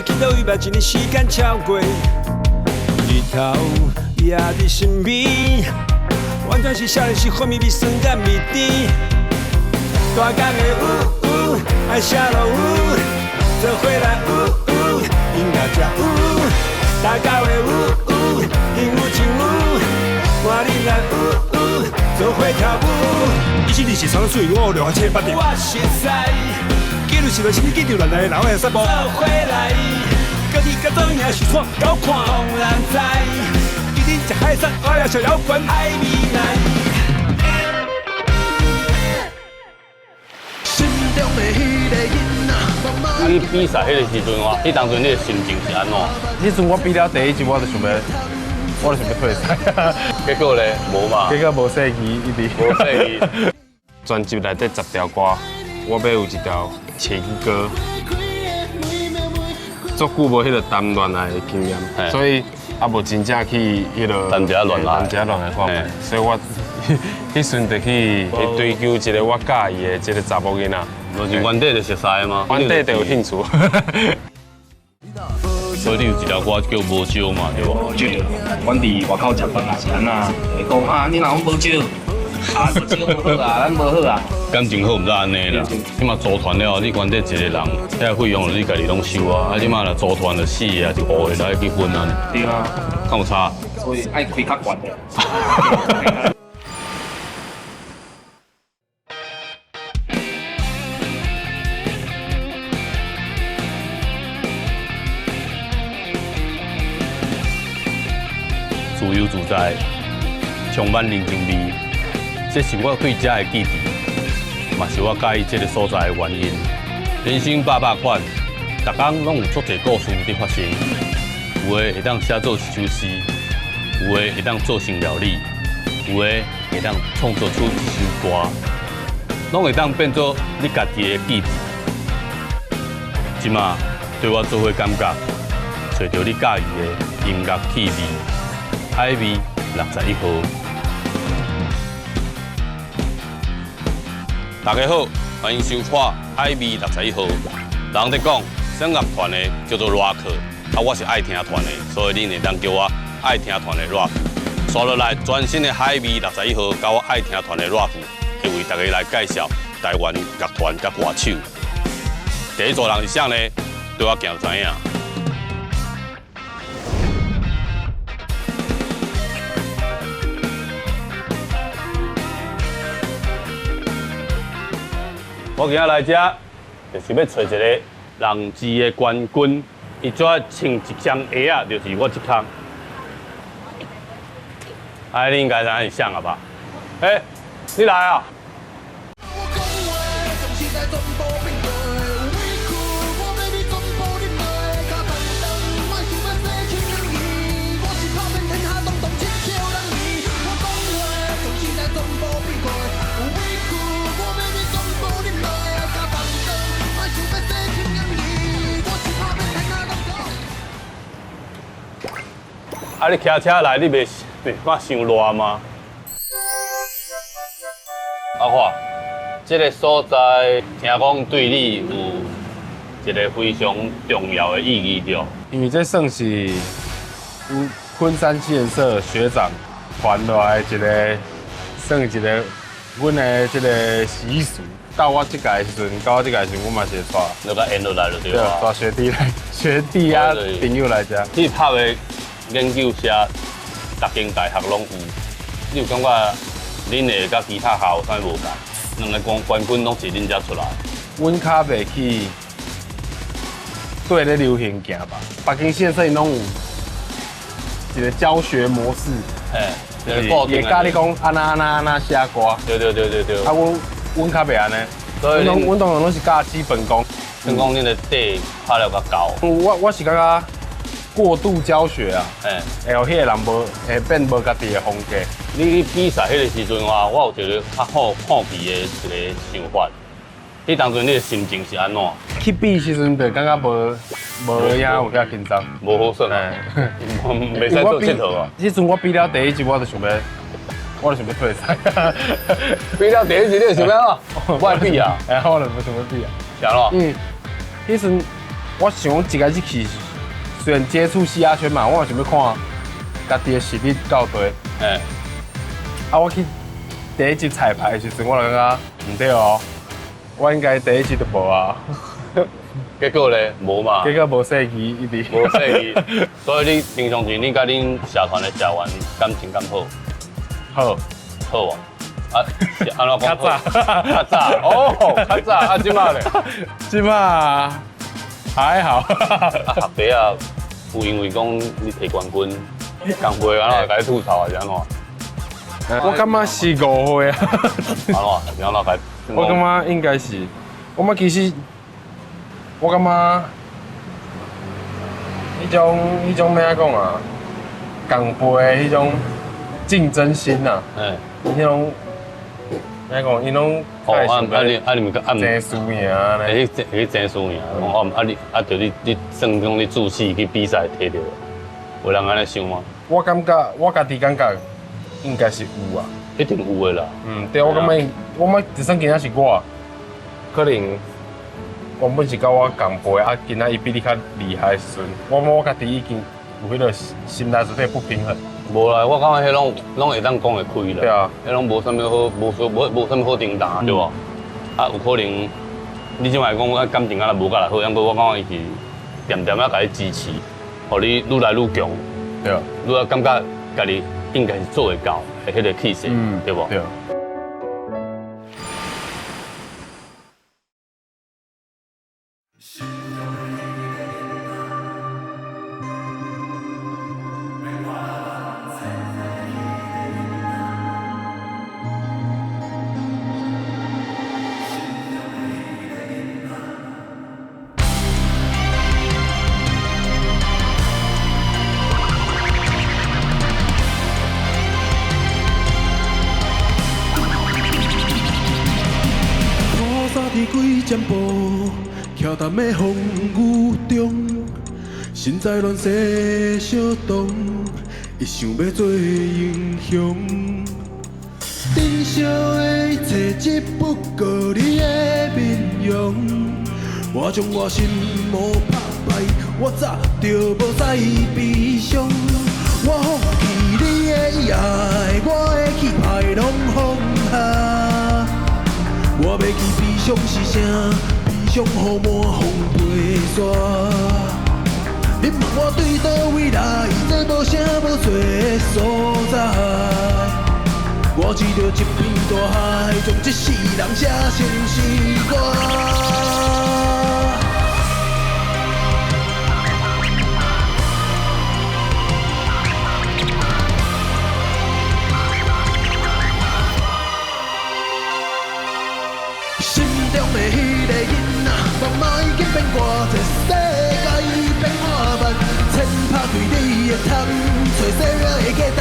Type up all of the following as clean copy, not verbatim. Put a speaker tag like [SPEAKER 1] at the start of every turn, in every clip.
[SPEAKER 1] 是去到伊捌一年时间超过，日头也伫身边，完全是少年时风味味酸佮味甜。大工的雨雨，爱写落雨，做伙来雨雨，音乐才有。大家的雨雨，应有尽有，换恁来雨雨，做伙跳舞。
[SPEAKER 2] 124三水，五六七八。
[SPEAKER 1] 我实在。
[SPEAKER 2] 记录是来啥物记住来来，人会散步。
[SPEAKER 1] 做伙来，
[SPEAKER 2] 家己甲做赢是创搞看。
[SPEAKER 1] 当然知，
[SPEAKER 2] 今日食海产，我也小摇滚。
[SPEAKER 1] 爱未来。
[SPEAKER 3] 你比赛彼个时阵哇，彼当阵你的心情是按怎？
[SPEAKER 4] 彼阵我比了第一集，我就想欲退赛。
[SPEAKER 3] 结果咧，无嘛。
[SPEAKER 4] 结果无说去，一直。
[SPEAKER 3] 无说去。
[SPEAKER 4] 专辑内底10条歌，我欲有一条情歌。足久无彼个谈恋爱的经验，所以也无真正去彼个
[SPEAKER 3] 谈一下恋爱，
[SPEAKER 4] 谈一下恋爱看觅。所以我彼阵就去追求一个我佮意的这个查某囡仔。
[SPEAKER 3] 就是原底就熟似吗？
[SPEAKER 4] 原底就有兴趣。
[SPEAKER 3] 所以你有一条歌叫无招嘛，对无？
[SPEAKER 5] 无招，阮伫外口食饭也是按怎，会讲啊，你若讲无招，啊无招无好啊，咱无好啊。
[SPEAKER 3] 感情好毋才按呢啦。这马组团了后，你原底一个人，遐费用你家己拢收啊。啊，这马若组团就四个，就五个来去分啊。
[SPEAKER 5] 对啊。
[SPEAKER 3] 敢有差？
[SPEAKER 5] 所以爱开较悬的。
[SPEAKER 3] 自由自在，充满人情味，这是我对这的记忆，嘛是我佮意这个所在的原因。人生百百款，逐工拢有足济故事伫发生。有的会当写做一首诗，有的会当做成料理，有的会当创作出一首歌，拢会当变做你家己的记忆。这马对我做伙感觉，揣著你佮意的音乐气味。海味61号，大家好，欢迎收看海味61号。人咧讲，耍乐团的叫做热克，啊，我是爱听团的，所以恁会当叫我爱听团的热克。刷落来，全新的海味61号，佮我爱听团的热克，会为大家来介绍台湾乐团佮歌手。第一组人是啥呢？对我行就知影。我今仔来遮，就是欲揣一个人资的冠军。伊最爱穿一双鞋仔，就是我这空。哎，你应该知影是啥了吧？欸，你来啊！啊！你骑车来，你袂袂怕伤热吗？阿华，这个所在听讲对你有一个非常重要的意义，对？
[SPEAKER 4] 因为这算是昆山实验社学长传落来一个，算一个阮的这个习俗。到我这届的时阵，到我这届的时阵，我嘛是会带，
[SPEAKER 3] 就共沿落来就对啊。
[SPEAKER 4] 带学弟来，学弟啊朋友来遮。
[SPEAKER 3] 你拍的研究社，逐间大学拢有。你有感觉恁的佮其他校有啥物无仝？两个冠冠军拢是恁遮出来。
[SPEAKER 4] 阮较袂去对咧流行行吧。北京实验社𪜶拢有一个教学模式，
[SPEAKER 3] 嘿，
[SPEAKER 4] 会教你讲按怎按怎按怎写歌。
[SPEAKER 3] 对对对对对。
[SPEAKER 4] 啊，阮较袂按呢，阮当然拢是教基本功。
[SPEAKER 3] 算讲恁的底拍了较厚。
[SPEAKER 4] 我是感觉过度教学啊，会予彼个人无会变无家己的风格。
[SPEAKER 3] 你去比赛彼个时阵啊，我有一个较好好奇的一个想法。彼当阵你的心情是按怎？
[SPEAKER 4] 去比时阵就感觉无无影有较紧张，
[SPEAKER 3] 无好耍啊，袂使做𨑨迌啊。
[SPEAKER 4] 彼阵我比了第一集，我就想欲退赛。
[SPEAKER 3] 比了第一集，你就想欲按怎？我爱比啊！
[SPEAKER 4] 哎，我就无想欲比啊。
[SPEAKER 3] 是按怎？
[SPEAKER 4] 嗯，彼阵我想一開始去，雖然接觸嘻哈圈嘛，我嘛想欲看家己的實力到佗。啊，我去第一集彩排的時陣，我就感覺毋對哦，我應該第一集就無啊。
[SPEAKER 3] 結果咧，無嘛。
[SPEAKER 4] 結果無勢氣一直。
[SPEAKER 3] 無勢氣，所以你平常時你佮恁社團的社員感情敢好？
[SPEAKER 4] 好，
[SPEAKER 3] 好無？啊，是按怎講？
[SPEAKER 4] 較早，
[SPEAKER 3] 較早，哦，較早，啊，這馬咧？
[SPEAKER 4] 這馬還好。
[SPEAKER 3] 啊，學弟啊，有因為講你提冠軍，共輩按怎共你吐槽還是按怎？
[SPEAKER 4] 我感覺是誤會啊。
[SPEAKER 3] 按怎？是按怎共？
[SPEAKER 4] 我感覺應該是，我感覺其實，我感覺，彼種欲按怎講啊，共輩的彼種競爭心啊，彼種，欲按怎講，𪜶攏
[SPEAKER 3] 哦，啊你毋啊毋
[SPEAKER 4] 爭輸贏按呢，
[SPEAKER 3] 會去會去爭輸贏，講啊你啊，著你算講你注死去比賽提著，有人按呢想嗎？
[SPEAKER 4] 我感覺我家己感覺應該是有啊，
[SPEAKER 3] 一定有的啦。
[SPEAKER 4] 嗯，對，我感覺我感覺就算今仔是我，可能原本是佮我仝輩啊，今仔伊比你較厲害的時陣，我家己已經有彼個心內絕對不平衡。
[SPEAKER 3] 無啦，我感覺彼攏會當講會開啦。
[SPEAKER 4] 對啊，
[SPEAKER 3] 彼攏無啥物好，無啥物好頂擔，對無？啊，有可能你這擺講啊感情敢若無佮來好，毋過我感覺伊是恬恬仔共你支持，予你愈來愈強。
[SPEAKER 4] 對啊，
[SPEAKER 3] 愈來感覺家己應該是做會到的彼個氣勢，對無？
[SPEAKER 4] 對。
[SPEAKER 1] 幾箭步，徛踮的風雨中，身在亂世小動，伊想欲做英雄。珍惜的一切，只不過你的面容。我將我心魔拍敗，我早就無再悲傷。我放棄你的愛，我的氣派攏放下。我欲去悲傷是啥？悲傷予滿風飛沙。你問我對佗位來，這無啥無做的所在。我指著一片大海，將這世人寫成詩歌。心中的彼个囡仔，梦仔已經變偌濟世界變化萬，千拍開你的窗，揣生命的價值。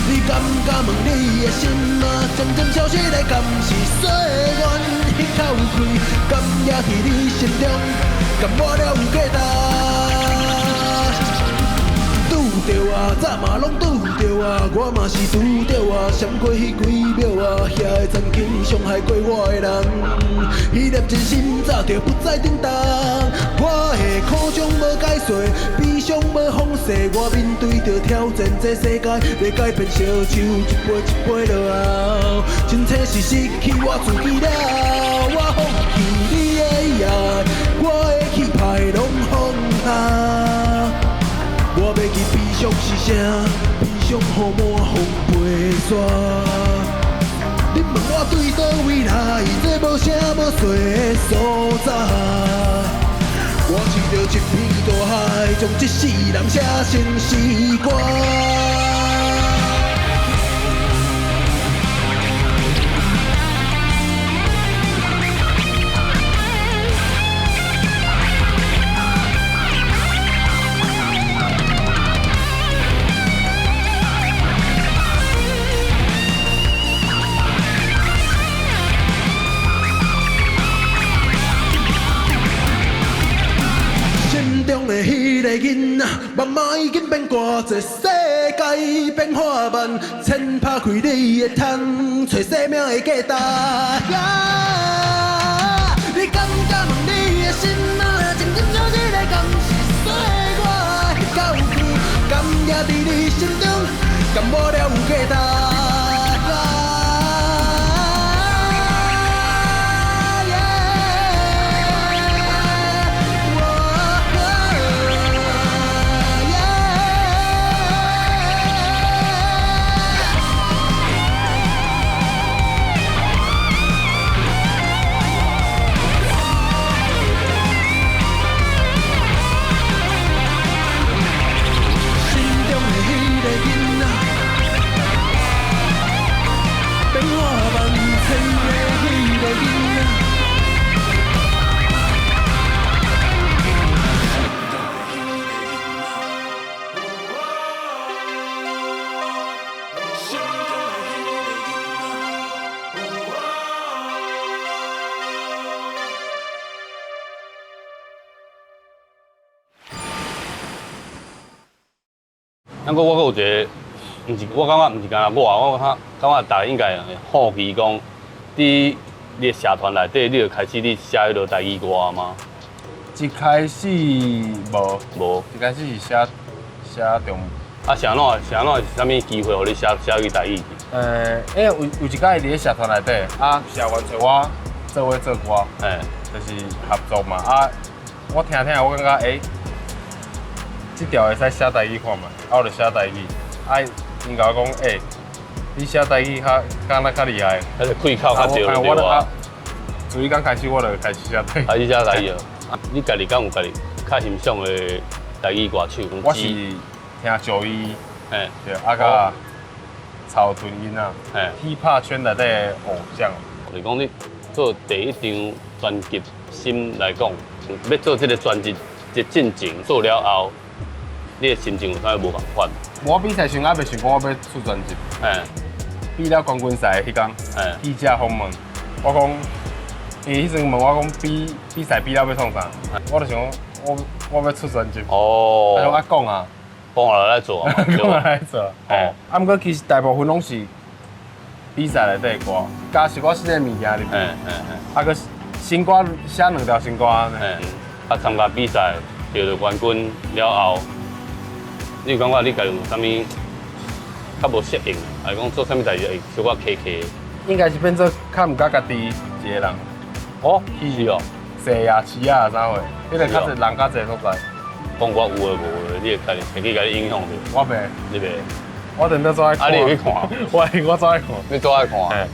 [SPEAKER 1] 你敢敢問你的心啊，漸漸消失的敢是歲月彼口氣，敢也佇你心中，敢活了有價值？拄著啊，早嘛攏拄著啊，我嘛是拄著啊，閃過彼幾秒啊，遐个曾經傷害過我的人，彼粒真心早就不再叮當。我的苦衷無解說，悲傷無方式，我面對著挑戰，這世界欲改變，燒酒一杯一杯落後，真清是失去我自己了。我放棄你的愛，我的氣派攏放下。我欲去悲傷是啥？悲傷予滿風飛沙。你問我對佗位來，這無啥無說的所在。我指著一片大海，將這世人寫成詩歌。心中的彼个囡仔，梦仔已經變偌濟世界變化萬，千拍開你的窗，揣生命的價值。你敢敢問你伫你心中，敢无了有价值？变化万千的彼个囡仔。
[SPEAKER 3] 不过我阁有一个，毋是，我感觉毋是干焦我，我感觉大家应该好奇讲，伫你的社团内底，你就开始咧写彼落台语歌吗？
[SPEAKER 4] 一开始无，
[SPEAKER 3] 无，
[SPEAKER 4] 一开始是写写中文。
[SPEAKER 3] 啊，是按怎？是按怎？是啥物机会，予你写写去台语去？
[SPEAKER 4] 因为有一摆伫咧社团内底，啊，社员找我做伙做歌，就是合作嘛。啊，我听听，我感觉这条会使写台语看觅，啊，我就写台语。啊，𪜶共我讲，你写台语较敢若较厉害，
[SPEAKER 3] 彼个开口较对对啊。
[SPEAKER 4] 自彼工开始，我就开始写台语。
[SPEAKER 3] 开始写台语啊？你家己敢有家己较欣赏的台语歌手？
[SPEAKER 4] 我是听九一，对，啊，佮草屯囡仔，hiphop 圈内底的偶像。
[SPEAKER 3] 就是讲你做第一张专辑，心来讲，欲做这个专辑的进程做了后，你的心情有啥物无仝款？
[SPEAKER 4] 我比赛时还袂想讲我欲出专辑。比了冠军赛彼工，记者访问，我讲，伊彼阵问我讲比赛比了欲创啥？我就想讲，我欲出专辑。他讲啊讲啊，
[SPEAKER 3] 讲啊来做啊，
[SPEAKER 4] 讲啊来做。啊，毋过其实大部分拢是比赛内底的歌，加一寡新的物件入去。啊，阁新歌写两条新歌。
[SPEAKER 3] 啊，参加比赛得到冠军了后，你有感觉你家己有啥物较无适应？还是讲做啥物代志会小可卡卡？
[SPEAKER 4] 应该是变做较毋敢家己一个人。
[SPEAKER 3] 哦，是哦。
[SPEAKER 4] 踅夜市啊啥货，彼个较济人较济所在。
[SPEAKER 3] 讲我有的无的，你会家己会去共你影响著？
[SPEAKER 4] 我袂。
[SPEAKER 3] 你袂？
[SPEAKER 4] 我顶顿做爱看。
[SPEAKER 3] 啊，你会去看？
[SPEAKER 4] 我做爱看。
[SPEAKER 3] 你做爱看？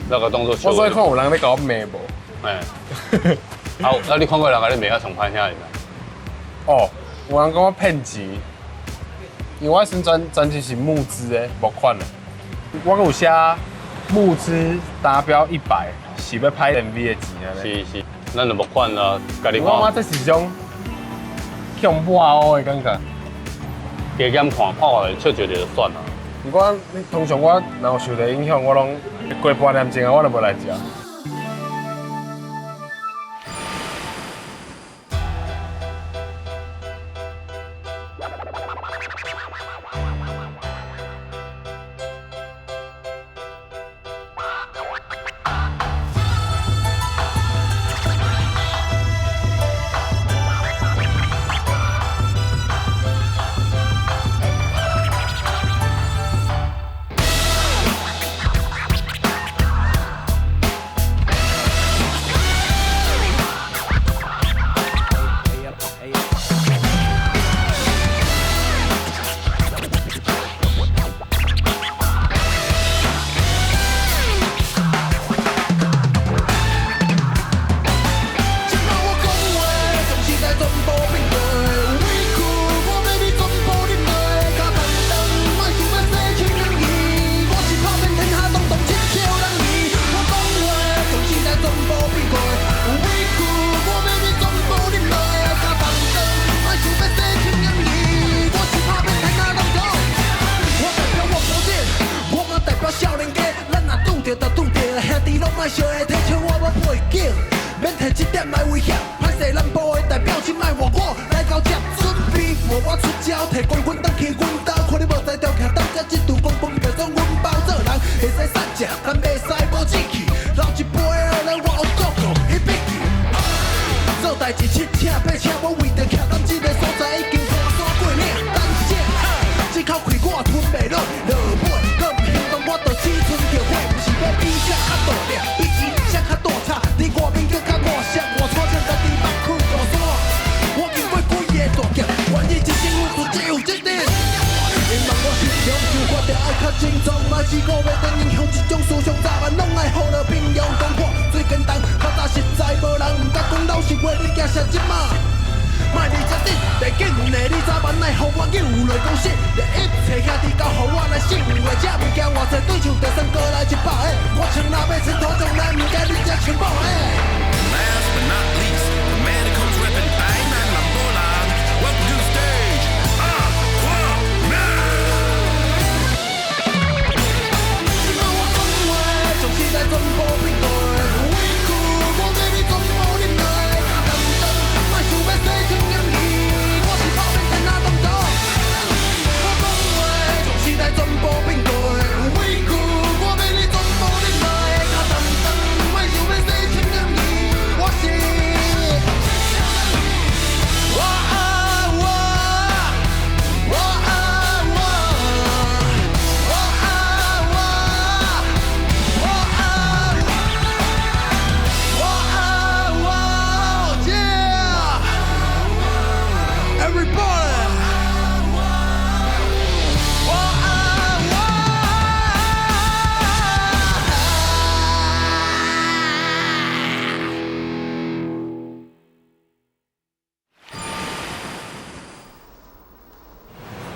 [SPEAKER 3] 那个当作。
[SPEAKER 4] 我做爱看有人咧共我骂无？
[SPEAKER 3] 啊，啊，你看过人共你骂甲上歹听是啥？
[SPEAKER 4] 哦，有人讲我骗钱。因为我新专辑是募资的，募款的。我阁有写募资达标100，是欲拍 MV 的钱按呢。
[SPEAKER 3] 是是，咱就募款啦，家己看。
[SPEAKER 4] 我感觉这是一种去予抹乌的感觉。
[SPEAKER 3] 加减看，看看笑笑就算啦。
[SPEAKER 4] 毋过通常我若有受著影响，我拢过半点钟啊，我就无来食。
[SPEAKER 1] 代志七请八请，我为著徛踮这个所在已经破山过岭。等下，
[SPEAKER 6] 話，你驚啥這馬？莫離這緊，袂緊的，你早晚來予我扭落公司。你一切兄弟交予我來收的，這物件偌濟對手，就算過來100個，我穿若欲穿土從來毋驚你這像某的。
[SPEAKER 7] Last but not least, the man who comes reppin' 台南人某人。Welcome to the stage, Aquaman。
[SPEAKER 6] 這擺我講話，從時代全部變過，委屈我欲你全部忍耐，擔當，莫想欲洗清嫌疑，我是拍拼天仔當道。我講話，從時代全部變過，委屈我欲你全部忍耐，擔當，莫想欲洗清嫌疑，我是。我啊我，我啊我，我啊我，我啊我啊我，Yeah，everybody，我啊我。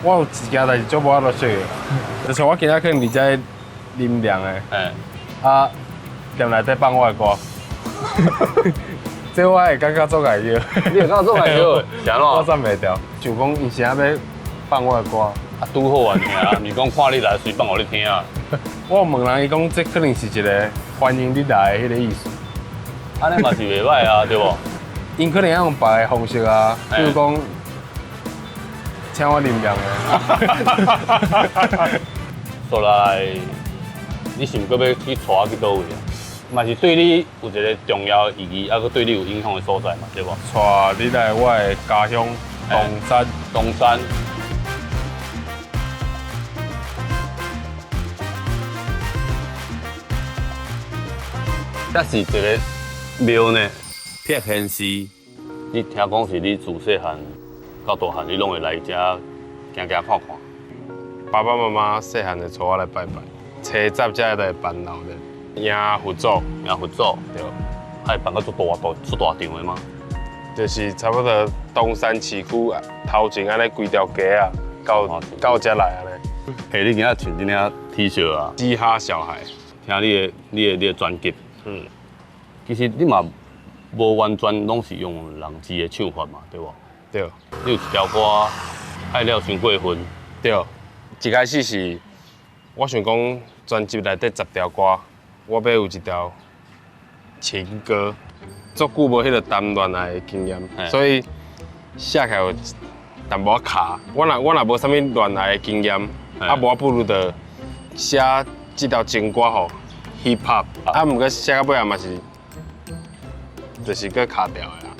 [SPEAKER 4] 我有一件代誌足無法度說的，就像我今仔可能佇遮啉涼的，啊，店內底放我的歌，這我會感覺足礙腰。
[SPEAKER 3] 你會感覺足礙腰？是按怎？
[SPEAKER 4] 我攢袂牢，就講伊是按欲放我的歌，
[SPEAKER 3] 啊，拄好啊，爾，毋是講看你來隨放予你聽啊。
[SPEAKER 4] 我有問人，伊講這可能是一個歡迎你來的彼個意思。
[SPEAKER 3] 按呢嘛是袂䆀啊，對無？𪜶
[SPEAKER 4] 可能愛用別个方式啊，比如講請我啉涼的。
[SPEAKER 3] 說來，你是毋閣欲去帶我去佗位啊？嘛是對你有一個重要的意義，啊，閣對你有影響的所在嘛，對無？
[SPEAKER 4] 帶你來我的家鄉東山，
[SPEAKER 3] 東山。這是一個廟呢，撇現寺。你聽講是你自細漢到大漢，你攏會來遮行行看看。
[SPEAKER 4] 爸爸媽媽細漢就帶我來拜拜，初十才會來辦鬧熱，迎佛祖，
[SPEAKER 3] 迎佛祖，
[SPEAKER 4] 對。
[SPEAKER 3] 還辦到足大大足大場的嗎？
[SPEAKER 4] 就是差不多東山市區頭前按呢規條街啊，到到遮來按呢。
[SPEAKER 3] 欸，你今仔穿這領 T 恤啊？
[SPEAKER 4] 嘻哈小孩。
[SPEAKER 3] 聽你的專輯，其實你嘛無完全攏是用人字的唱法嘛，對無？
[SPEAKER 4] 對。
[SPEAKER 3] 你有一條歌愛了傷過分。
[SPEAKER 4] 對。一開始是，我想講專輯內底10條歌，我欲有一條情歌，足久無彼個談戀愛的經驗，所以寫起來有淡薄仔卡。我若無啥物戀愛的經驗，啊無不如就寫這條情歌予 hip hop，啊毋過寫到尾仔嘛是，就是閣卡掉的啦，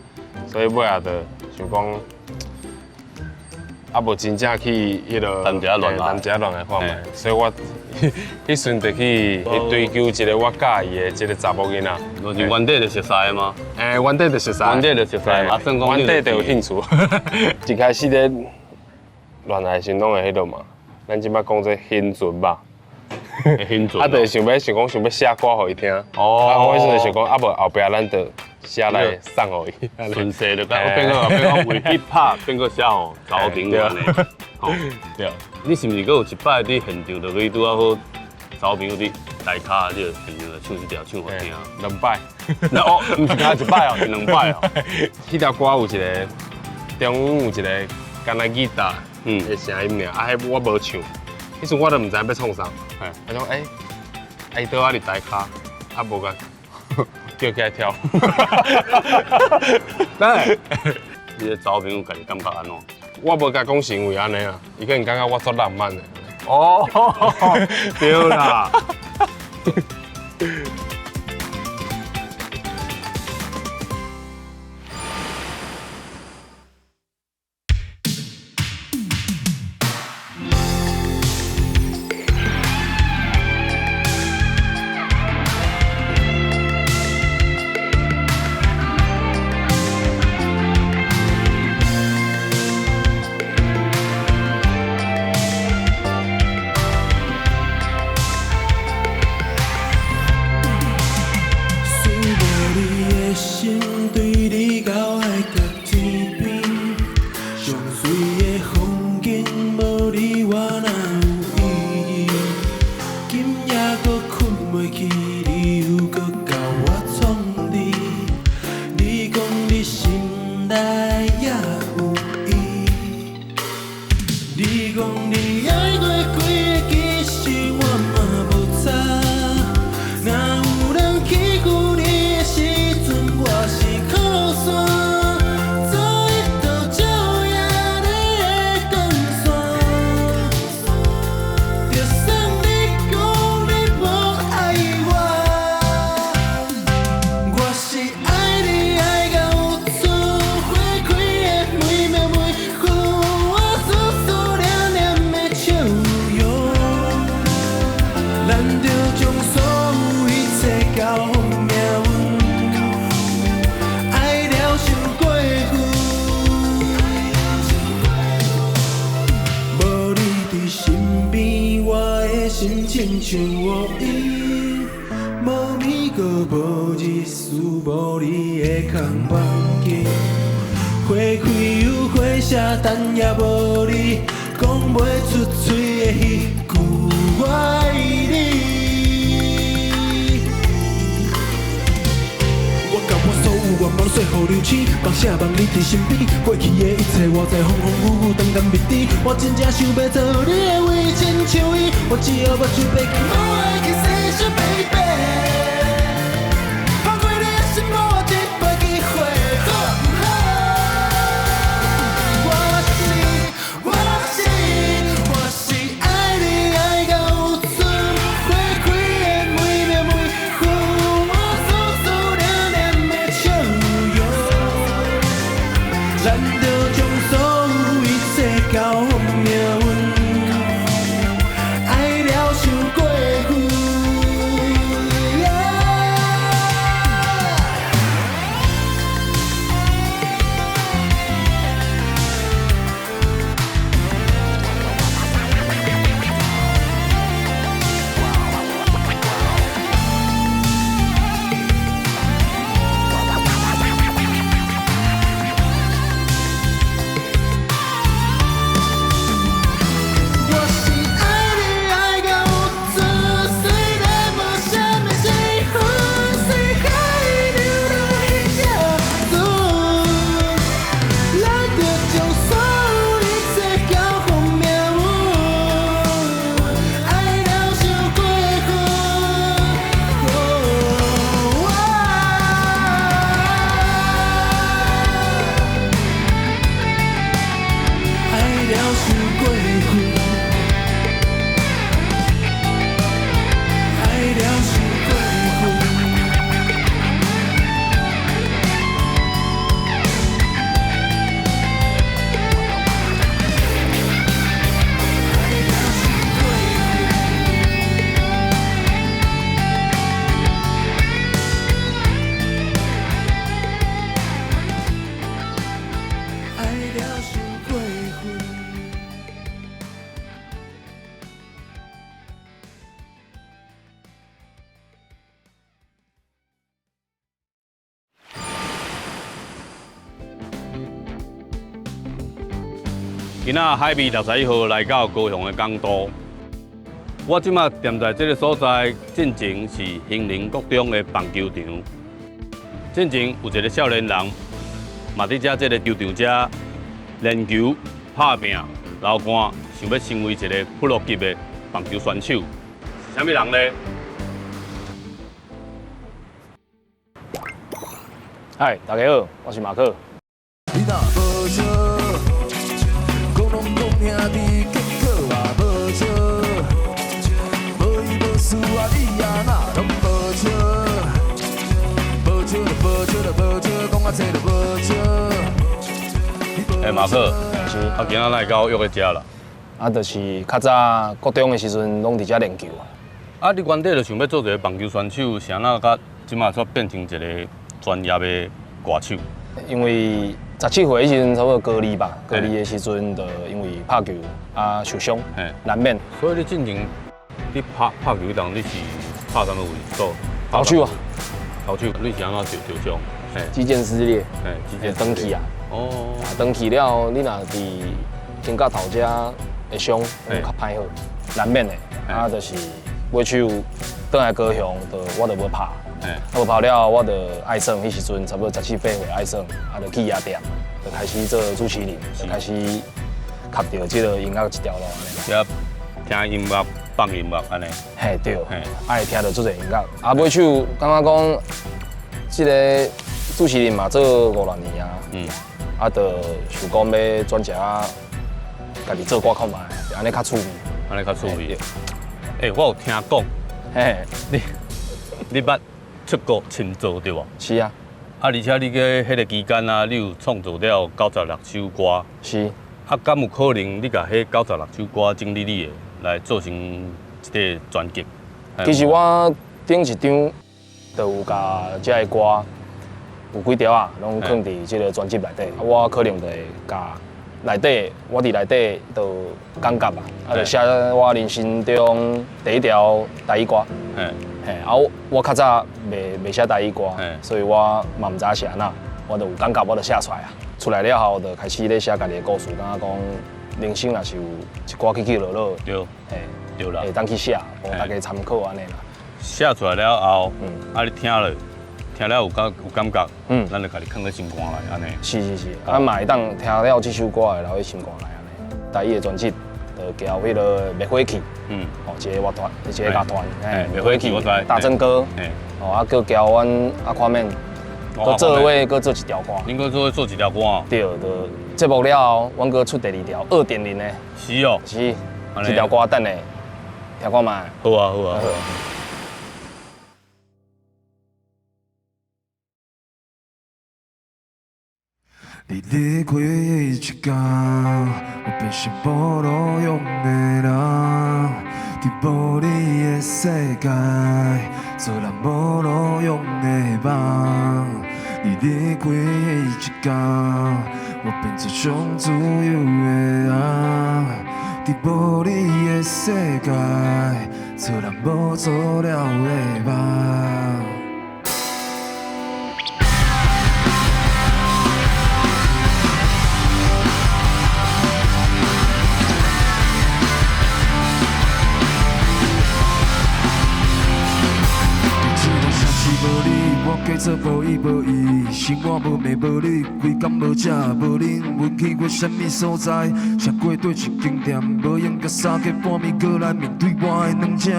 [SPEAKER 4] 所以尾仔就想講。啊，無真正去彼落
[SPEAKER 3] 談一下戀愛，
[SPEAKER 4] 談一下戀愛看覓，所以我彼陣就去追求一個我佮意的一個查某囡仔。
[SPEAKER 3] 就是原底就熟似的嗎？
[SPEAKER 4] 欸，原底就熟似。
[SPEAKER 3] 原底就熟似嘛，啊，算講
[SPEAKER 4] 原底就有興趣。一開始咧戀愛時攏會彼落嘛，咱這擺講這興船吧。
[SPEAKER 3] 興船。
[SPEAKER 4] 啊，就想欲想講想欲寫歌予伊聽。
[SPEAKER 3] 哦。
[SPEAKER 4] 啊，我彼陣就想講，啊無後壁咱就寫來送予伊。
[SPEAKER 3] 順勢就講，變個變個為 hip hop 變個寫予查某朋友按呢。
[SPEAKER 4] 對。
[SPEAKER 3] 你是毋是閣有一擺佇現場，就去拄仔好查某朋友佇台跤，你就現場就唱這條唱予聽？
[SPEAKER 4] 兩擺。
[SPEAKER 3] 哦，毋是干焦一擺哦，是兩擺哦。
[SPEAKER 4] 彼條歌有一個中間有一個敢若吉他的聲音爾，啊，彼我無唱，彼陣我都毋知欲創啥。我講欸，伊倒仔佇台跤，啊無共叫起來跳。
[SPEAKER 3] 等你的查某朋友家己感覺按怎？
[SPEAKER 4] 我無共講是因為按呢啊，伊可能感覺我足浪漫的。
[SPEAKER 3] 哦，對啦。
[SPEAKER 1] 心對你交來也有伊。你講你愛過幾个，其實我嘛無差。若有人欺負你的時陣，我是靠山，做一道照耀你的光線。就算你講你無愛我，我是愛你愛到有賰花開的每秒每分，我思思念念的笑容。咱著將所有一切交予命運，愛了傷過分。無你佇身邊，我的心親像烏雲，無暝閣無日思，無你的空房間。花開又花謝，但也無你講袂出嘴的彼句我愛你。我共我所有願望說予流星，夢醒夢你佇身邊，過去的一切我知風風雨雨當甘蜜甜。我真正想欲做你的位，親像伊，我只要目睭閉起，無愛去細想 baby。放過你的心，予我一擺機會，好毋好？我是我是我是愛你愛到有賰，花開的每秒每分，我思思念念的笑容。咱著將所有一切交予命運，愛了傷過分。Yeah。我是愛你愛到有賰，雖然無啥物身份，四海流浪彼陣，咱著將所有一切交予命運，愛了傷過分。愛了傷過分。愛了傷過分。愛了傷過分。
[SPEAKER 3] 今仔海味61號來到高雄的港都，我這馬踮在這个所在，進前是興寧國中的棒球場。進前有一个少年人，嘛佇遮這个球場遮練球、拍拚、流汗，想欲成為一个プロ級的棒球選手，是啥物人呢？
[SPEAKER 5] 嗨，大家好，我是馬克。
[SPEAKER 6] 你若無笑，講攏講兄弟，結果也無笑。無伊無事啊，你也若攏無笑。無笑就無笑就無笑，講較濟就無笑。
[SPEAKER 3] 欸，馬克，
[SPEAKER 5] 是
[SPEAKER 3] 啊，今仔來到約個遮啦。
[SPEAKER 5] 啊，就是較早國中的時陣，攏佇遮練球啊。
[SPEAKER 3] 啊，你原底就想欲做一个棒球選手，是按怎甲這馬煞變成一个專業的歌手？
[SPEAKER 5] 因為17歲彼時陣，差不多高二吧，高二的時陣就因為拍球啊受傷，難免。
[SPEAKER 3] 所以你進前你拍拍球當，你是拍啥物位置？做
[SPEAKER 5] 投手啊。
[SPEAKER 3] 投手，你是按怎受受傷？
[SPEAKER 5] 肌腱撕裂，
[SPEAKER 3] 嘿，肌腱
[SPEAKER 5] 斷去啊。
[SPEAKER 3] 哦。
[SPEAKER 5] 斷去了，你若佇肩胛頭遮會傷，會較歹好，難免的。啊，就是尾手轉來高雄，就我就無拍。啊無跑了後，我就愛耍，彼時陣差不多十七八歲愛耍，啊就去夜店，就開始做主持人，就開始踏著這個音樂這條路按呢。
[SPEAKER 3] 遮聽音樂、放音樂按呢。
[SPEAKER 5] 嘿對，愛聽著足濟音樂。啊，尾手感覺講，這个主持人嘛做五六年啊，啊，就想講欲轉一下，家己做歌看覓，就按呢較趣味。
[SPEAKER 3] 按呢較趣味。欸，我有聽講，
[SPEAKER 5] 嘿，
[SPEAKER 3] 你捌出國深造對無？
[SPEAKER 5] 是啊。
[SPEAKER 3] 啊，而且你閣彼个期間啊，你有創作了96首歌。
[SPEAKER 5] 是。
[SPEAKER 3] 啊，敢有可能你共彼96首歌整理你的，來做成一個專輯？
[SPEAKER 5] 其實我頂一張就有共這个歌有幾條啊，攏囥佇這个專輯內底。我可能就會共內底，我佇內底就感覺吧，啊，就寫我人生中第一條台語歌。嘿，啊，我較早袂寫台語歌，所以我嘛毋知影是按怎，我就有感覺，我就寫出來啊。出來了後，就開始咧寫家己的故事，感覺講人生若是有一寡起起落落，
[SPEAKER 3] 對，
[SPEAKER 5] 嘿，
[SPEAKER 3] 對啦，
[SPEAKER 5] 會當去寫，予大家參考按呢啦。
[SPEAKER 3] 寫出來了後，啊，你聽了，聽了有感覺，咱就共你囥佇心肝內按呢。
[SPEAKER 5] 是是是，啊嘛會當聽了這首歌會留佇心肝內按呢。台語的專輯就交彼个滅火器，哦，一个樂團，一个樂團，嘿，
[SPEAKER 3] 滅火器我知，
[SPEAKER 5] 大曾哥，哦，啊，閣交阮阿寬免，閣做伙閣做一條歌。
[SPEAKER 3] 恁閣做做一條歌？
[SPEAKER 5] 對，就節目了後，阮閣出第二條2.0的。
[SPEAKER 3] 是哦。
[SPEAKER 5] 是，這條歌等下聽看覓。
[SPEAKER 3] 好啊好啊。
[SPEAKER 8] 你離開彼一天，我變成無路用的人，佇無你的世界，做人無路用的夢。你離開彼一天，我變做上自由的人，佇無你的世界，做人無做了的夢。我做无依无依，生活无暝无日，规工无食无啉，阮去过啥物所在？吃过佗一间店，无闲到三更半暝，阁来面对我的软食。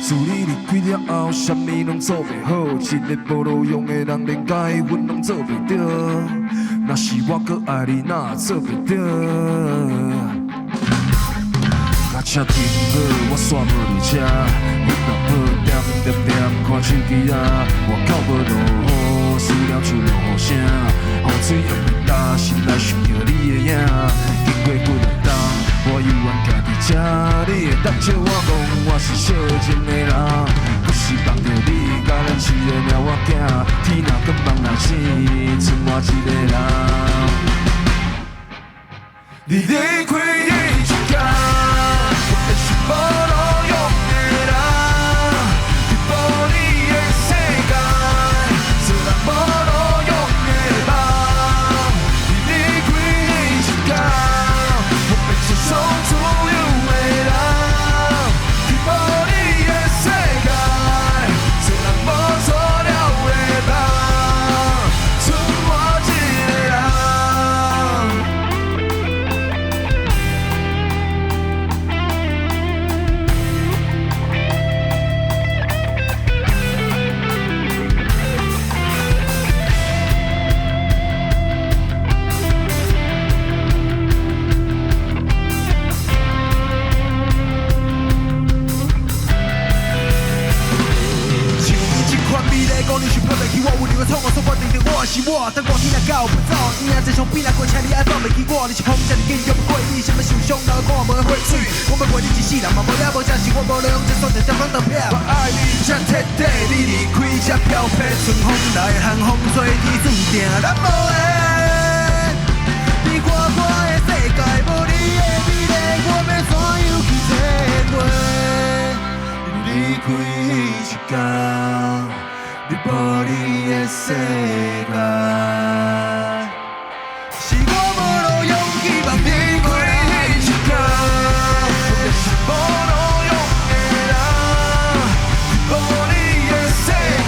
[SPEAKER 8] 自你离开了后，啥物拢做袂好，一个无路用的人，连结婚拢做袂著。若是我阁爱你，哪做袂著？甲车停好，我煞无伫车。阮老婆恬恬恬看手机啊，外口无落雨，思念像落雨声。雨水犹袂干，心内想著你的影。经过几若冬，我犹原徛伫这，你会当笑我讲我是惜情的人，不是放著你，共咱饲的猫仔囝。天若阁梦若醒，剩我一个人。你离开彼一天，我变成无路用的人，伫无你的世界，做人无路用的梦。你离开彼一天，我变成上自由的人，伫无你的世界，做人无做了的梦，剩我一个人。
[SPEAKER 9] 像你这款美丽姑娘是拍袂起我，温柔的创我所决定的我是我。等我天若到，不走，婴儿坐上边若过车，你爱放袂记我。你是风遮尔紧，约不过你，啥物受伤，人看无花水。我欲陪你一世人嘛无影无，这是我无路用，这煞就点拢当撇。我爱你才彻底，你离开才飘飘。春风来，寒风吹，天注定咱无缘。伫我我的世界，无你的美丽，我欲怎样去体会？
[SPEAKER 8] 你离开彼一天，伫无你的世界，
[SPEAKER 9] 是我无路用，希望
[SPEAKER 8] 你离开彼一天，我变成无路用的人，伫无你的世界，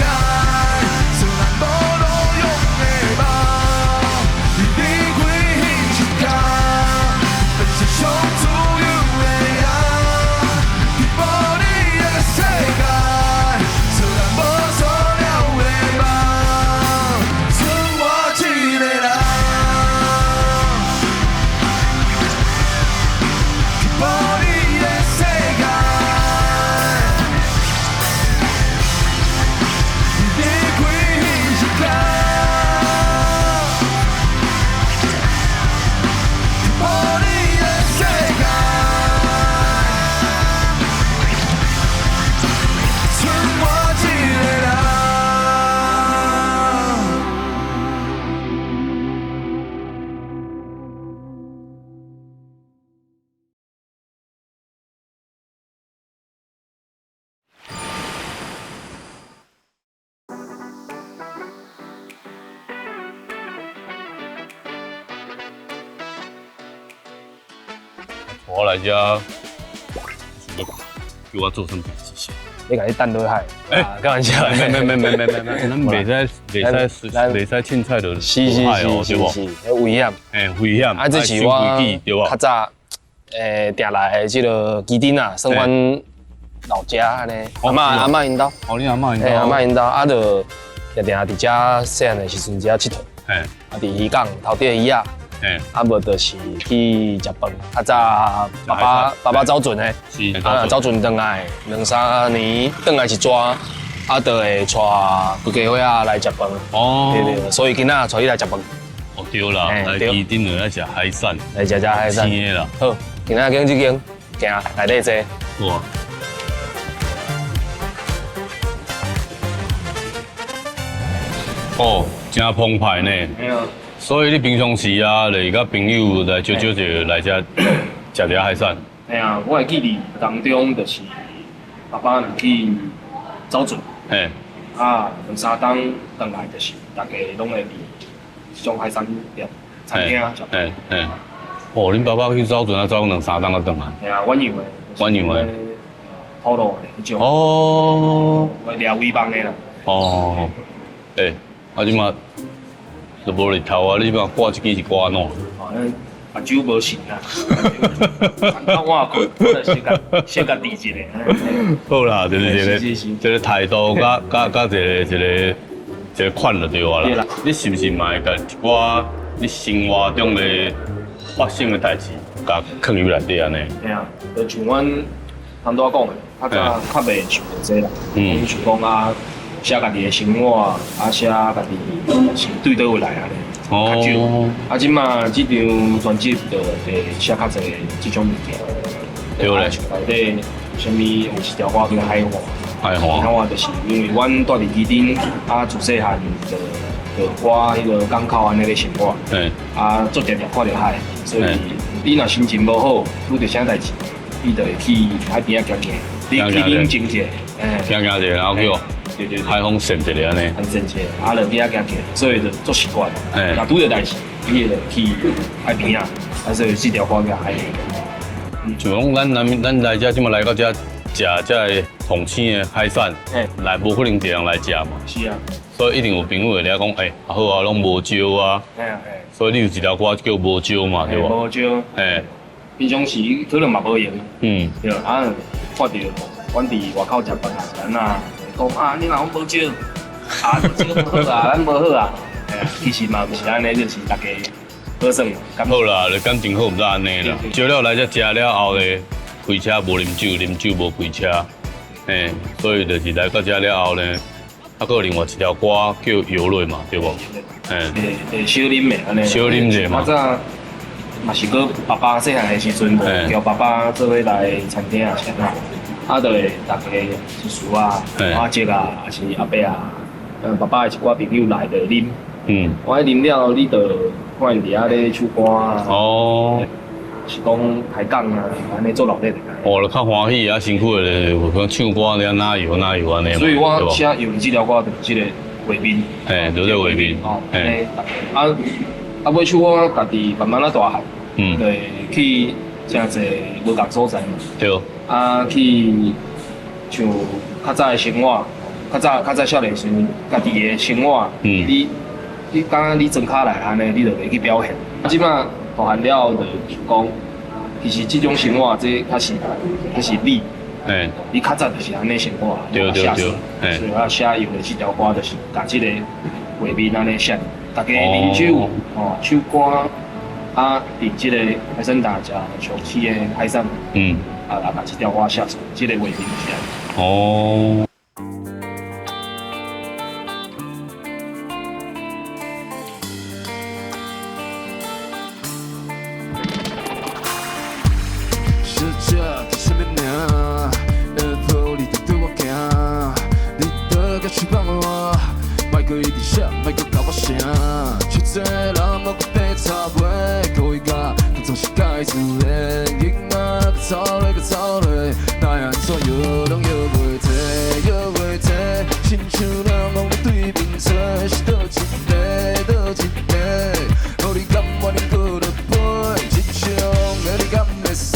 [SPEAKER 3] 我來遮，想欲叫我做啥物代誌？
[SPEAKER 5] 你共你擲落海？
[SPEAKER 3] 欸，
[SPEAKER 5] 開玩笑。
[SPEAKER 3] 沒沒沒沒沒沒沒，咱袂使袂使袂使凊彩就落海哦，對無？
[SPEAKER 5] 是，是，危險。
[SPEAKER 3] 欸，危險。
[SPEAKER 5] 啊，這是我較早訂來的這个基地啊，算阮老家按呢。阿嬤阿嬤�兜。
[SPEAKER 3] 哦，你阿嬤�兜。
[SPEAKER 5] 欸，阿嬤�兜啊，就定定佇遮細漢的時陣遮𨑨迌。啊，佇漁港頭釣魚仔。啊，無就是去食飯。較早爸爸爸爸走船的，啊，走船轉來兩三年，轉來一逝，啊，就會帶規家伙仔來食飯。
[SPEAKER 3] 哦，
[SPEAKER 5] 對對，所以今仔帶你來食飯。
[SPEAKER 3] 哦，對啦，來旗津就愛食海產，
[SPEAKER 5] 來食食海產。
[SPEAKER 3] 鮮的啦。
[SPEAKER 5] 好，今仔經這間行內底坐。
[SPEAKER 3] 哇。哦，真澎湃呢。所以你平常時啊，就是佮朋友來招招者來遮食一下海產。
[SPEAKER 5] 嘿啊，我會記得當中就是爸爸若去走船，啊，兩三冬轉來就是大家攏會佇這種海產店、餐廳食。
[SPEAKER 3] 嘿嘿。哦，恁爸爸去走船啊，走兩三冬才轉來。
[SPEAKER 5] 嘿啊，遠洋的。
[SPEAKER 3] 遠洋的。
[SPEAKER 5] 土路的彼種。
[SPEAKER 3] 哦。
[SPEAKER 5] 掠圍網的啦。
[SPEAKER 3] 哦。欸，啊這馬。就無日頭啊！你這擺掛這支是掛按怎？
[SPEAKER 5] 哦，目睭無神啊！到我睏，我就小共小共治一下。
[SPEAKER 3] 好啦，就是這个這个態度，佮佮佮一个一个一个款就對啊啦。你是毋是嘛會共一寡你生活中的發生的代誌，共囥入內底按呢？
[SPEAKER 5] 嘿啊，就像阮頭拄仔講的，較早較袂想著這啦。嗯。想講啊。寫家己的生活，啊寫家己是對佗位來按呢，較少。啊，這馬這張專輯就會寫較濟這種物件。
[SPEAKER 3] 對咧。
[SPEAKER 5] 像內底啥物有一條歌叫海岸。
[SPEAKER 3] 海岸。
[SPEAKER 5] 海岸就是因為阮住佇旗津，啊自細漢就就我彼个港口按呢咧生活。啊，足定定看著海，所以你若心情無好，拄著啥代誌，你就會去海邊仔行行，你去冷靜一下，
[SPEAKER 3] 行行一下，然後去。海風扇一下按呢，
[SPEAKER 5] 扇一下，啊，就邊仔行行，所以就足習慣。若拄著代誌，你會去海邊仔，啊，所以這條歌叫海邊。
[SPEAKER 3] 像講咱咱咱來遮，這馬來到遮食這个統鮮的海產，來無可能一个人來食嘛。
[SPEAKER 5] 是啊。
[SPEAKER 3] 所以一定有朋友會來講，欸，好啊，攏無招啊。所以你有一條歌叫無招嘛，對無？
[SPEAKER 5] 無招。平常時可能嘛無閒。對，啊，看著阮佇外口食飯啊，是按怎？講啊，你若講無招，啊無招無好啊，咱無好啊。其實嘛毋是按呢，就是大家好耍。
[SPEAKER 3] 好啦，就感情好毋才按呢啦。招了來遮食了後咧，開車無啉酒，啉酒無開車，嘿，所以就是來到遮了後咧，啊，閣有另外一條歌叫《遊輪》嘛，對無？嘿，
[SPEAKER 5] 會小啉的按呢。
[SPEAKER 3] 小啉者嘛。
[SPEAKER 5] 較早嘛是閣爸爸細漢的時陣，叫爸爸做伙來餐廳啊，啥啊。啊，就會逐家叔叔啊、阿叔啊，還是阿伯啊，爸爸的一寡朋友來就啉。嗯。我啉了，你就看𪜶佇遐咧唱歌啊。
[SPEAKER 3] 哦。
[SPEAKER 5] 是講開講啊，按呢做熱鬧。
[SPEAKER 3] 哦，就較歡喜啊，辛苦的咧，有講唱歌咧，哪有哪有按呢。
[SPEAKER 5] 所以我寫用這條歌就是這個畫面。
[SPEAKER 3] 嘿，就這個畫面。
[SPEAKER 5] 哦。嘿。啊啊，尾手我家己慢慢仔大漢。嗯。對，去誠濟無仝所在嘛。
[SPEAKER 3] 對。
[SPEAKER 5] 啊，去像較早的生活，較早較早少年時陣，家己的生活，你感覺你莊跤來按呢，你就袂去表現。啊，這馬大漢了後，就想講，其實這種生活，這較是較是你，你較早就是按呢生活，
[SPEAKER 3] 對對對，
[SPEAKER 5] 所以我寫用的這條歌，就是共這個畫面按呢寫，大家啉酒，哦，唱歌，啊，佇這個海產店食上鮮的海產，啊，啊，共這條歌寫出這个畫面是按呢。
[SPEAKER 3] 哦。
[SPEAKER 8] 小姐，叫啥物名？下晡你就對我行，你倒甲翅膀我，莫閣一直寫，莫閣共我聲。像這人無閣白插話，故意共當作是介自然，囡仔閣走咧閣走咧，哪會按怎搖攏搖袂停，搖袂停，親像人攏咧對面揣，是佗一个，佗一个，予你甘願你閣落飞，這種的你敢會使？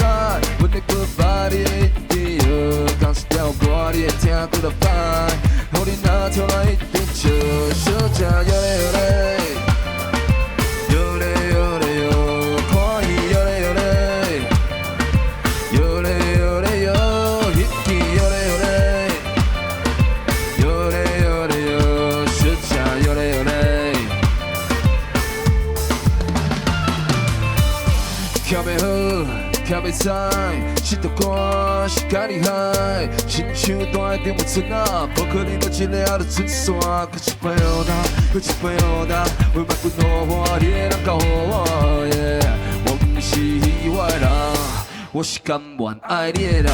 [SPEAKER 8] 徛袂好，徛袂知，这条歌是家己害，亲像大的电话村仔，无可能落一个仔就出线，搁一摆予焦，搁一摆予焦，话莫滚予我，你的人交予我。我毋是戏我的人，我是甘愿爱你的人。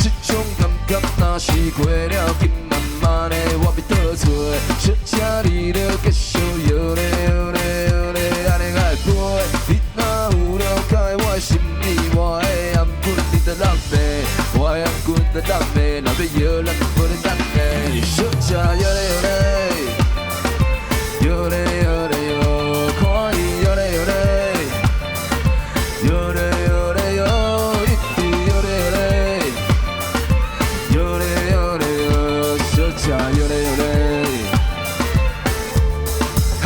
[SPEAKER 8] 这种感覺若是過了，緊慢慢的我欲倒揣，小請你著繼續搖咧搖咧搖咧，按呢才會飛。你若有了解我的心意，我會按緊你的浪費，我會按緊的浪費，若欲搖，咱就無咧等的，小請搖咧搖咧，搖咧搖咧搖，看伊搖咧搖咧，搖咧搖咧搖，一直搖咧搖咧。搖咧搖咧搖，小請搖咧搖咧。嘿，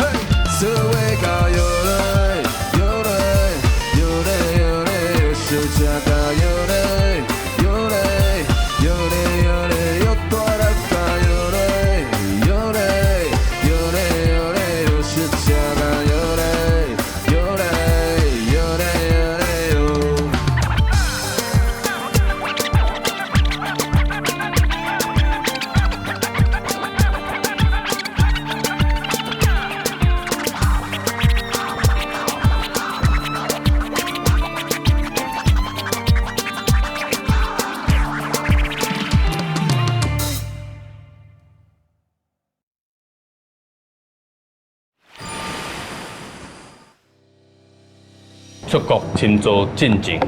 [SPEAKER 8] 做伙共搖咧，搖咧，搖咧搖咧搖，小請共搖咧，搖咧，搖咧搖咧搖，大力共搖咧，搖咧，搖咧搖咧搖，小請共搖咧，搖咧，搖咧搖咧搖。
[SPEAKER 3] 出國深造進前，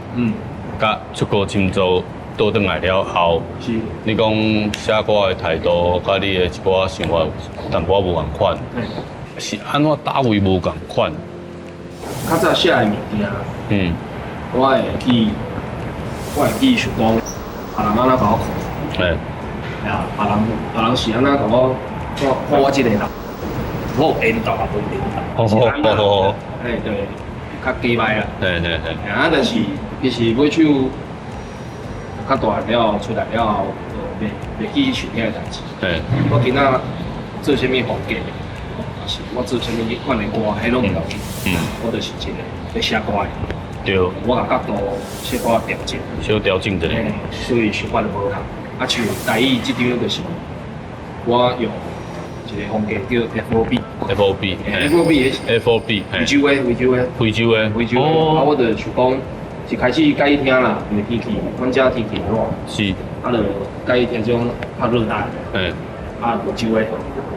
[SPEAKER 3] 佮出國深造倒轉來了後，
[SPEAKER 5] 是
[SPEAKER 3] 你講寫歌的態度，佮你的一寡想法有淡薄仔無仝款，是按怎佗位無仝款？
[SPEAKER 5] 較早寫的物件，我會去想講，別人按怎共我看，啊，別人是按怎共我看看我這個人，我有緣投抑無緣投，是按怎？哎對，較假䆀啦。啊，但是其實尾手較大了出來了後，就袂記想遐个代誌。我今仔做啥物風格，抑是我做啥物款的歌，彼攏毋要緊。我就是一个咧寫歌的。我共角度小可調整。
[SPEAKER 3] 小調整一下。
[SPEAKER 5] 所以想法就無仝。啊，像台語這張就是我用一個風格叫 F.O.B。
[SPEAKER 3] F.O.B。
[SPEAKER 5] F.O.B 是
[SPEAKER 3] F.O.B。
[SPEAKER 5] 非洲的，非洲的。
[SPEAKER 3] 非洲的。
[SPEAKER 5] 非洲的。啊，我就想講，一開始佮意聽啦，因為天氣，阮遮天氣熱。啊，就佮意聽這種較熱帶的。啊，非洲的。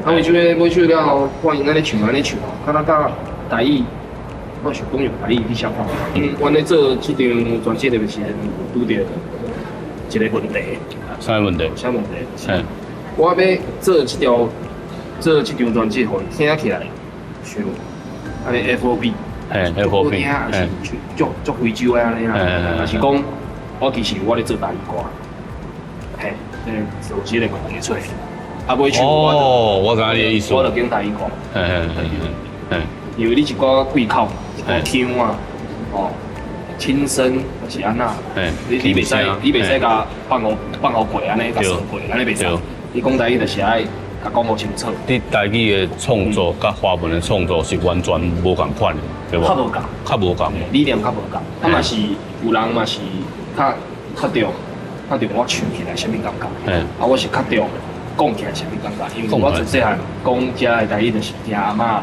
[SPEAKER 5] 啊，非洲的買手了後，看𪜶按呢唱，按呢唱，較咱佮台語，我想講用台語去寫看。阮咧做這張專輯的時陣，有拄著一個問題。
[SPEAKER 3] 啥問題？
[SPEAKER 5] 啥問題？我欲做這條，做這張專輯，予伊聽起來像按呢 F.O.B。
[SPEAKER 3] F.O.B。
[SPEAKER 5] 聽，抑是足足非洲的按呢啦，抑是講我其實我咧做台語歌，嘿，有這個問題出來。啊，尾手
[SPEAKER 3] 哦，我知影你的意思。
[SPEAKER 5] 我就揀台語歌。因為你一寡對口，一寡腔啊，哦，輕聲抑是按怎，你袂使共放予放予過按呢，共算過按呢袂使。你講台語就是愛共講予清楚。
[SPEAKER 3] 你台語的創作佮華文的創作是完全無仝款的，對無？
[SPEAKER 5] 較無仝，
[SPEAKER 3] 較無仝。
[SPEAKER 5] 理念較無仝，啊嘛是有人嘛是較較重，較重我唱起來啥物感覺，啊我是較重講起來啥物感覺，因為我自細漢講遮的台語就是聽阿嬤、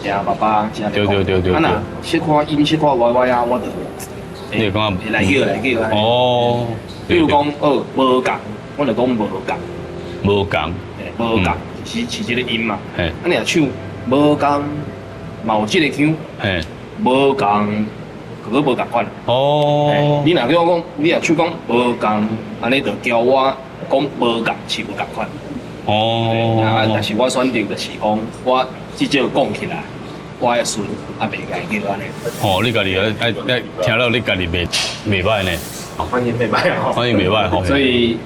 [SPEAKER 5] 聽爸爸遮咧講。啊若小可音小可歪歪啊，我就
[SPEAKER 3] 你會感覺
[SPEAKER 5] 會來叫來叫。比如講，哦，無仝，我就講無仝。
[SPEAKER 3] 無仝。
[SPEAKER 5] 無仝是這個音嘛。啊，你若唱無仝，嘛有這個腔。無仝，閣無仝款。你若叫我講，你若唱講無仝，按呢就交我講無仝是無仝款。啊，但是我選擇就是講，我至少講起來，我會順，啊袂共叫按呢。
[SPEAKER 3] 哦，你家己愛愛聽了，你家己袂袂䆀呢？
[SPEAKER 5] 反應袂䆀吼。
[SPEAKER 3] 反應袂䆀吼。
[SPEAKER 5] 所以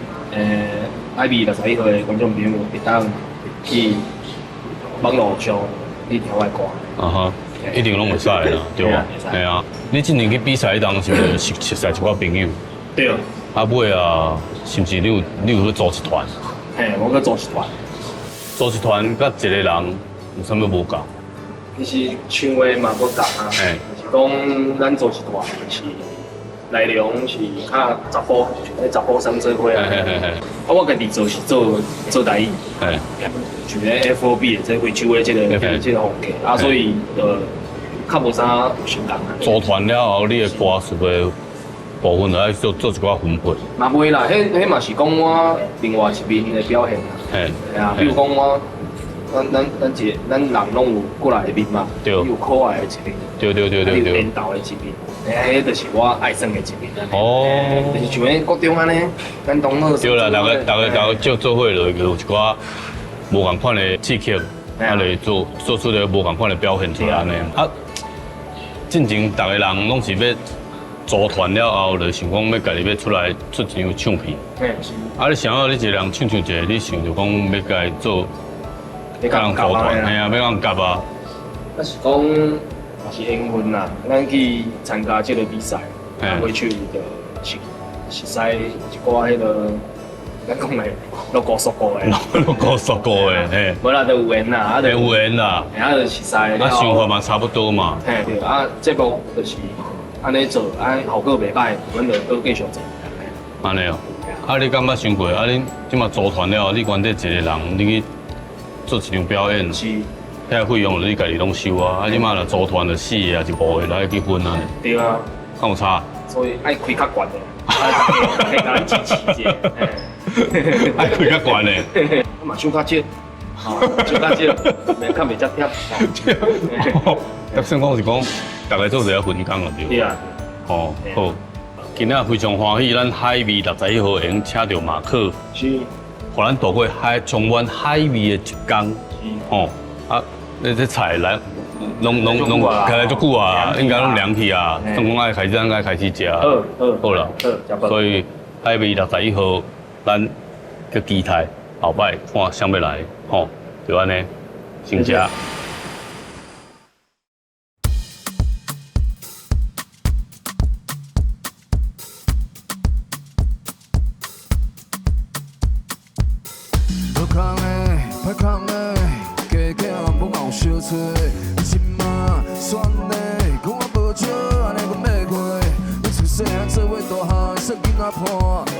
[SPEAKER 5] ，IB 61號的觀眾朋友會當去網路上去聽我的歌。
[SPEAKER 3] 啊哈，一定攏會使啦，對無？嘿啊，你之前去比賽彼當時，是識識一寡朋友。
[SPEAKER 5] 對。
[SPEAKER 3] 啊尾啊，是毋是你有去組一團？
[SPEAKER 5] 嘿，我去組一團。
[SPEAKER 3] 組一團佮一個人有啥物無仝？
[SPEAKER 5] 其實唱話嘛無仝啊，就是講咱做一段是內容是較查埔，咧查埔生做伙啊。啊，我家己做是做做台語，像咧 F.O.B 的這非洲的這個風格，啊，所以就較無啥相仝啊。
[SPEAKER 3] 組團了後，你的歌詞的部分就愛做做一寡分配。
[SPEAKER 5] 嘛袂啦，彼嘛是講我另外一面的表現啦。係啊，比如講我，咱一個咱人攏有過來的面嘛，有可愛的一面，有緣投的一面，彼就是我愛耍的一面。就是像彼國中按呢，咱同學。
[SPEAKER 3] 對啦，逐个做做伙就有一寡無仝款的刺激，啊，來做做出來無仝款的表現出來按呢。啊，進前逐个人攏是欲組團了後，就想講欲家己欲出來出一張唱片。啊，你想要你一個人唱唱一个，你想著講欲家己做，佮人組團，嘿啊，欲佮人夾啊。
[SPEAKER 5] 那是講嘛是緣分啦，咱去參加這個比賽，啊，尾手就熟熟似一寡彼个，咱講來落高速過的，
[SPEAKER 3] 落高速過的，嘿。
[SPEAKER 5] 無啦，就有緣啦，啊，就
[SPEAKER 3] 有緣啦，
[SPEAKER 5] 啊，就熟似。
[SPEAKER 3] 啊，想法嘛差不多嘛。
[SPEAKER 5] 嘿，對，啊，節目就是按呢做，啊，效果袂歹，阮就閣繼續做。
[SPEAKER 3] 按呢哦，啊，你敢捌想過？啊，恁這馬組團了後，你原底一個人，你去做一場表演，
[SPEAKER 5] 是，
[SPEAKER 3] 遐費用你家己攏收啊。啊，這馬若組團就四個抑是五個來去分啊。
[SPEAKER 5] 對啊。
[SPEAKER 3] 敢有差？
[SPEAKER 5] 所以愛開較懸的，啊，可以共咱支持者。
[SPEAKER 3] 愛開較懸的。
[SPEAKER 5] 我嘛想較少，想較少，袂較袂遮忝。
[SPEAKER 3] 得算講是講，逐个做一个分工就對。
[SPEAKER 5] 對啊。
[SPEAKER 3] 哦，好。今仔非常歡喜，咱海味61號會用請著馬克，
[SPEAKER 5] 是，
[SPEAKER 3] 予咱度過海充滿海味的一天。哦，啊，你這菜來，攏開來足久啊，應該攏涼去啊，算講愛開始，咱愛開始食。
[SPEAKER 5] 好，好，
[SPEAKER 3] 好啦，
[SPEAKER 5] 好，
[SPEAKER 3] 所以海味61號，咱閣期待後擺看啥欲來，吼，就按呢，先食。
[SPEAKER 8] 無空的，歹空的，加減無嘛有相揣。你這馬选的，講我無招，按呢阮欲過。阮自細漢做伙大漢，算囡仔伴，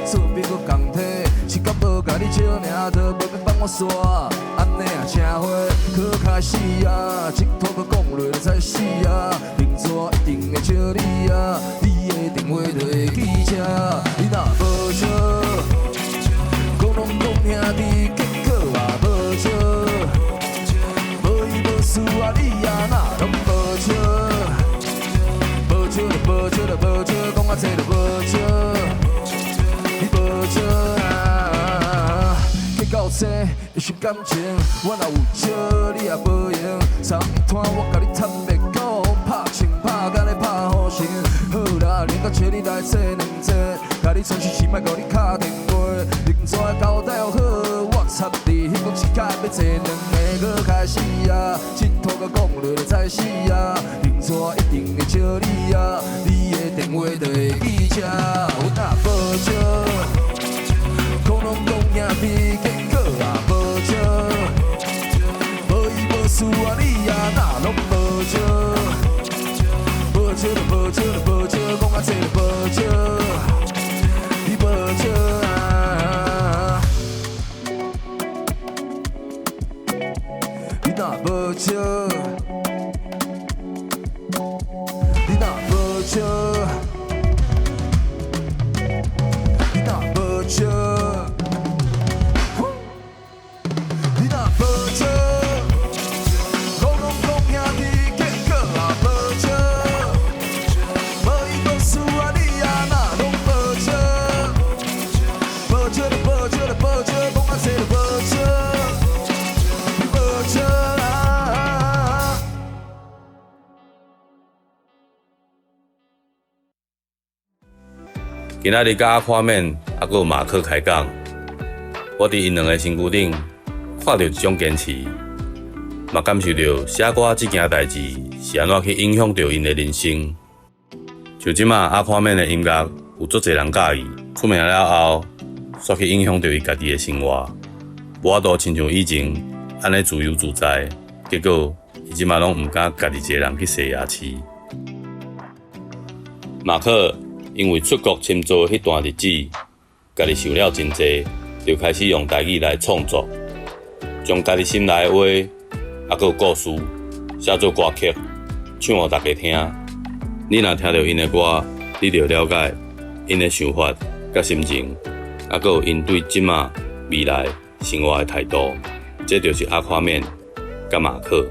[SPEAKER 8] 做兵閣仝体，是敢無共你招爾，都無欲放我煞。按呢啊，车禍閣開始啊，這拖閣講落就知死啊。認錯一定會招你啊，你的電話就會記這。你若無招，講攏講兄弟，結果也無招。無伊無事啊，你也若攏無招。無招就無招就無招，講啊這就無招，你無招啊。計較這会傷感情，我若有招，你也無閒。昨昏我共你坦白講，拍槍拍甲咧拍雨神。好啦，连到找你來坐兩坐，共你創生，莫予你敲電話。認怎交代好，我插你，彼講一工欲坐兩个，閣開始啊，這套閣講落就知死啊，認錯一定會招你啊，你的電話就會記這。阮若無招，講攏講兄弟，結果也無招。無伊無事啊，你也若攏無招。無招就無招就無招，講啊這就無招，你無招啊。你若無招，你若無招，你若無招，你若無招，講攏講兄弟，結果也無招。無伊無事啊，你也若攏無招。無招就無招就無招，講啊這就無招，你無招啊。
[SPEAKER 3] 今仔日佮阿寬勉，猶閣有馬克開講，我佇𪜶兩个身軀頂看著一種堅持，嘛感受著寫歌這件代誌是按怎去影響著𪜶的人生。像這馬阿寬勉的音樂有足濟人佮意，出名了後，煞去影響著伊家己的生活，無法度親像以前按呢自由自在，結果伊這馬攏毋敢家己一个人去西亞市。馬克因為出國深造彼段日子，家己想了真濟，就開始用台語來創作，將家己心內的話，猶閣有故事寫做歌曲，唱予大家聽。你若聽著𪜶的歌，你就了解𪜶的想法佮心情，猶閣有𪜶對這馬未來生活的態度。這就是阿誇面佮馬克。